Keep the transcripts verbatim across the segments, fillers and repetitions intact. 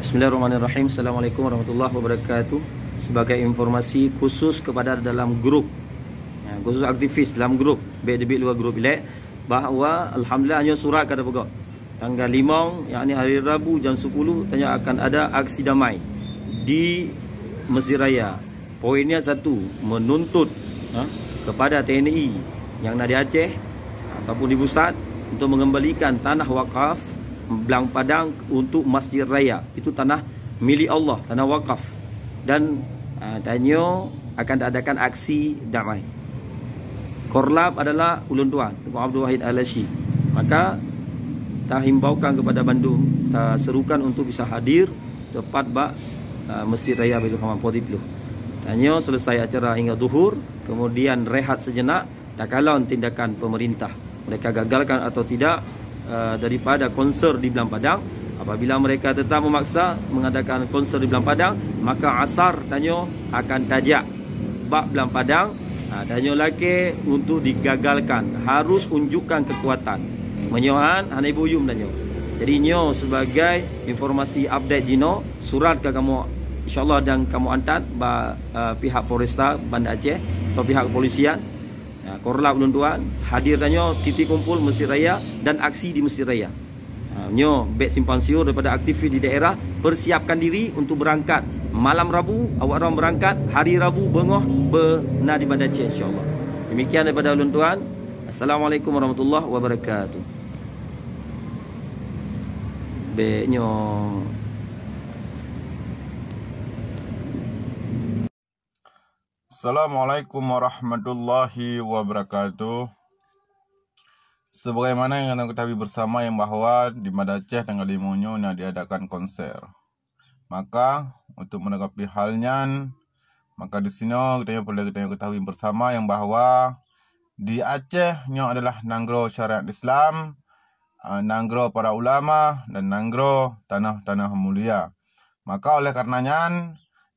Bismillahirrahmanirrahim. Assalamualaikum warahmatullahi wabarakatuh. Sebagai informasi khusus kepada dalam grup, ya, khusus aktivis dalam grup, bèk teubiet luwa grup ilèe, bahwa alhamdulillah nyoe surat ka teupeugah. Tanggal limong, yakni hari Rabu jam sepuluh, tanyoe akan ada aksi damai di Mesjid Raya. Poinnya satu, menuntut, ha, kepada T N I yang na di Aceh ataupun di pusat untuk mengembalikan tanah wakaf Blang Padang untuk Masjid Raya. Itu tanah milik Allah, tanah wakaf. Dan, ha, tanyoe akan adakan aksi damai. Korlap adalah ulôn tuan, Teungku Abdul Wahid Al-Hasyim. Maka, tahimbaukan kepada bandum, taserukan untuk bisa hadir tepat bak, uh, Masjid Raya Baitul Khamak Poti Pluh. Tanyoe selesai acara hingga zuhur, kemudian rehat sejenak, takalon tindakan pemerintah. Mereka gagalkan atau tidak, uh, daripada konser di Blang Padang. Apabila mereka tetap memaksa mengadakan konser di Blang Padang, maka asar tanyoe akan tajak bak Blang Padang, ha, tanyoe lakèe untuk digagalkan, harus unjukkan kekuatan. Meunyoe han, hana buyum tanyoe. Jadi nyoe sebagai informasi update jinoe, surat ka kamoe, insya Allah, dan kamoe antat bak, eh, pihak Polresta Banda Aceh atau pihak kepolisian. Ha, Korlap ulôn tuan, hadir tanyoe titik kumpul Masjid Raya dan aksi di Masjid Raya. Ha, nyoe bèk simpang siur daripada aktivis di daerah, persiapkan diri untuk berangkat. Malam Rabu, awak droen berangkat, hari Rabu beungoh beuna di Banda Aceh, insya Allah. Demikian daripada ulôn tuan. Assalamualaikum warahmatullahi wabarakatuh. Bèk nyoe. Assalamualaikum warahmatullahi wabarakatuh. Sebagaimana yang kita ketahui bersama yang bahwa di Banda Aceh tanggal lima nyoe na diadakan konser. Maka, untuk menanggapi hal nyan, maka di sinoe kita peureulèe kita ketahui bersama yang bahwa di Aceh nyoe adalah nanggroe syariat Islam, eh, nanggroe para ulama dan nanggroe tanoh-tanoh mulia. Maka oleh karena nyan,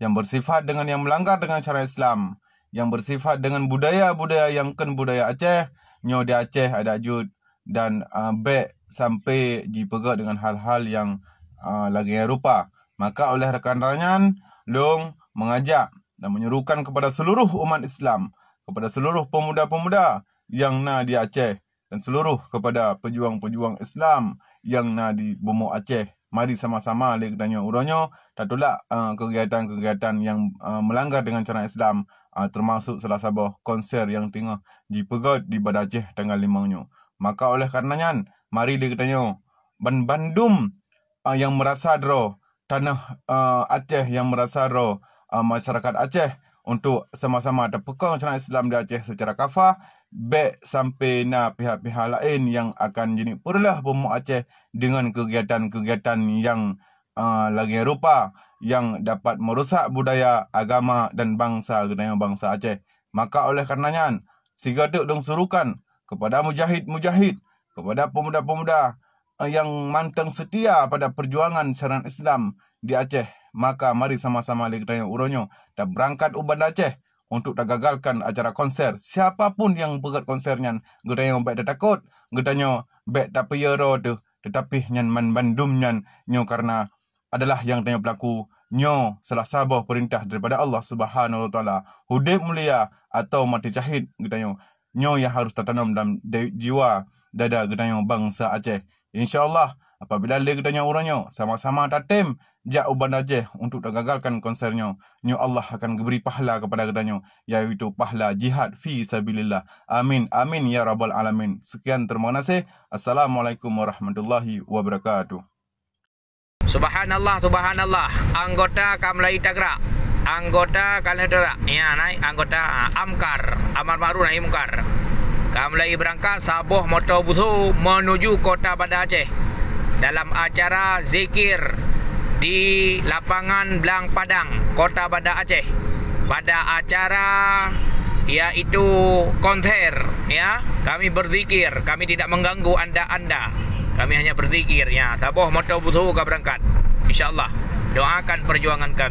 yang bersifat dengan yang melanggar dengan syariat Islam, yang bersifat dengan budaya-budaya yang kon budaya Aceh, nyoe di Aceh adak jeuet dan, ah, bèk sampai jipeugèt dengan hal-hal yang, ah, lagèe rupa. Maka oleh karena nyan, lôn mengajak dan menyuruhkan kepada seluruh umat Islam, kepada seluruh pemuda-pemuda yang na di Aceh, dan seluruh kepada pejuang-pejuang Islam yang na di bumoe Aceh. Mari sama-sama lé geutanyoe uroe nyoe tatulak, eh, kegiatan-kegiatan yang, eh, melanggar dengan syariat Islam, eh, termasuk salah saboh konser yang teungoh jipeugèt di Banda Aceh tanggal limong nyoe. Maka oleh karena nyan, mari lé geutanyoe ban-, bandum, eh, yang merasa droe tanoh, eh, Aceh, yang merasa droe, eh, masyarakat Aceh untuk sama-sama tapeukong syariat Islam di Aceh secara kafah, bèk sampai na pihak-pihak laén yang akan jineuk peureulèe bumoe Aceh dengan kegiatan-kegiatan yang, eh, lagèe rupa yang dapat merusak budaya, agama dan bangsa geutanyoe bangsa Aceh. Maka oleh karena nyan, sigoe teuk lôn surukan kepada mujahid-mujahid, kepada pemuda-pemuda, eh, yang mantong setia pada perjuangan syariat Islam di Aceh, maka mari sama-sama lé geutanyoe uroe nyoe tabeurangkat u Banda Aceh untuk tagagalkan acara konser. Siapa pun yang peugèt konser nyan, geutanyoe bèk tatakot, geutanyoe bèk tapeuyeuroe teuh, teutapi nyan man bandum nyan nyoe karena adalah nyang tanyoe peulaku. Nyoe salah saboh peurintah daripada Allah Subhanahu wa Taala. Udép mulia atawa maté syahid geutanyoe. Nyoe nyang harôh tatanom dalam de-, jiwa dada geutanyoe bansa Aceh. Insya Allah, apabila lé geutanyoe uroe nyoe sama-sama tatem jak u Banda Aceh untuk tagagalkan konser nyoe, nyoe Allah akan geubri pahala kepada geutanyoe, yaitu pahala jihad fi sabilillah. Amin, amin ya rabbal alamin. Sekian, terima kasih. Assalamualaikum warahmatullahi wabarakatuh. Subhanallah, subhanallah. Anggota ka mulai tagrak. Anggota ka mulai tagrak. Ya, naik anggota, ah, Amkar. Amar Ma'ruf Nahi Mungkar. Ka mulai berangkat saboh moto buso menuju Kota Banda Aceh dalam acara zikir di Lapangan Blang Padang, Kota Banda Aceh. Pada acara, yaitu konser, ya. Kami berzikir, kami tidak mengganggu anda-anda. Kami hanya berzikir, ya. Saboh moto buso ka berangkat. Insya Allah. Doakan perjuangan kami.